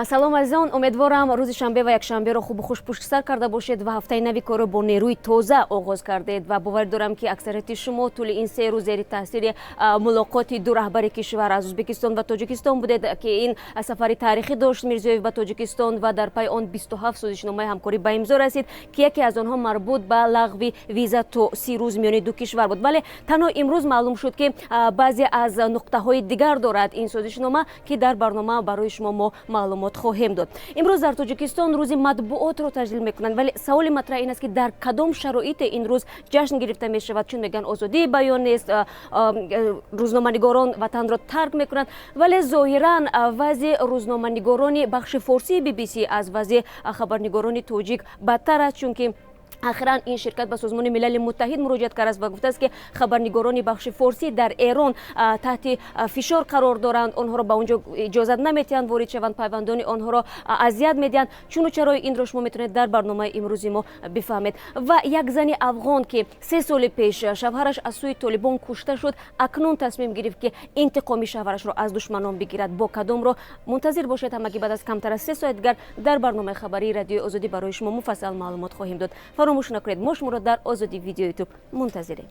Салом, азизон. Умедворам, рӯзи шанбе ва якшанберо хубу хуш пушти сар карда бошед ва ҳафтаи нави корро бо нерӯи тоза оғоз кардед. Ва боварӣ дорам, ки аксарияти шумо тӯли ин 3 рӯз зери таъсири мулоқоти ду раҳбари кишвар аз Ӯзбекистон ва Тоҷикистон будед, ки ин сафари таърихӣ дошт Мирзиёев ба Тоҷикистон ва дар пайи он 27 созишномаи ҳамкорӣ ба имзо расид, ки яке аз онҳо марбут ба лағви виза то 30 рӯз миёни ду кишвар буд. Вале танҳо имрӯз маълум шуд, ки баъзе аз нуқтаҳои дигар дорад ин созишнома, ки дар барнома барои шумо мо маълумот хоҳем дод. Имрӯз дар Тоҷикистон рӯзи матбуотро таҷлил мекунанд, вале саволи матраҳ ин аст, ки дар кадом шароите ин рӯз ҷашн гирифта мешавад, чун мегӯянд, озодии баён нест, рӯзноманигорон ватанро тарк мекунанд. Вале зоҳиран вазъи рӯзноманигорони бахши форсии BBC аз вазъи хабарнигорони тоҷик бадтар аст, чунки ахиран ин ширкат ба Созмони Милали Муттаҳид муроҷиат кардааст ва гуфтааст, ки хабарнигорони бахши форсӣ дар Эрон таҳти фишор қарор доранд, онҳоро ба он ҷо иҷозат наметиҳанд ворид шаванд, пайвандони онҳоро азият медиҳанд. Чуну чарои инро шумо метавонед дар барномаи имрӯзи мо бифаҳмед. Ва як зани афғон, ки 3 соли пеш шавҳараш аз сӯи толибон кушта шуд, акнун тасмим гирифт, ки интиқоми шавҳарашро аз душманон бигирад. Бо кадом роҳ? Мунтазир бошед, ҳамагӣ баъд аз камтар аз 3 соат дигар дар барномаи хабарии Радиои Озодӣ барои шумо муфассал маълумот хоҳем дод. Фаромӯш накунед, мо шуморо дар Озодӣ Видео Ютуб мунтазирем.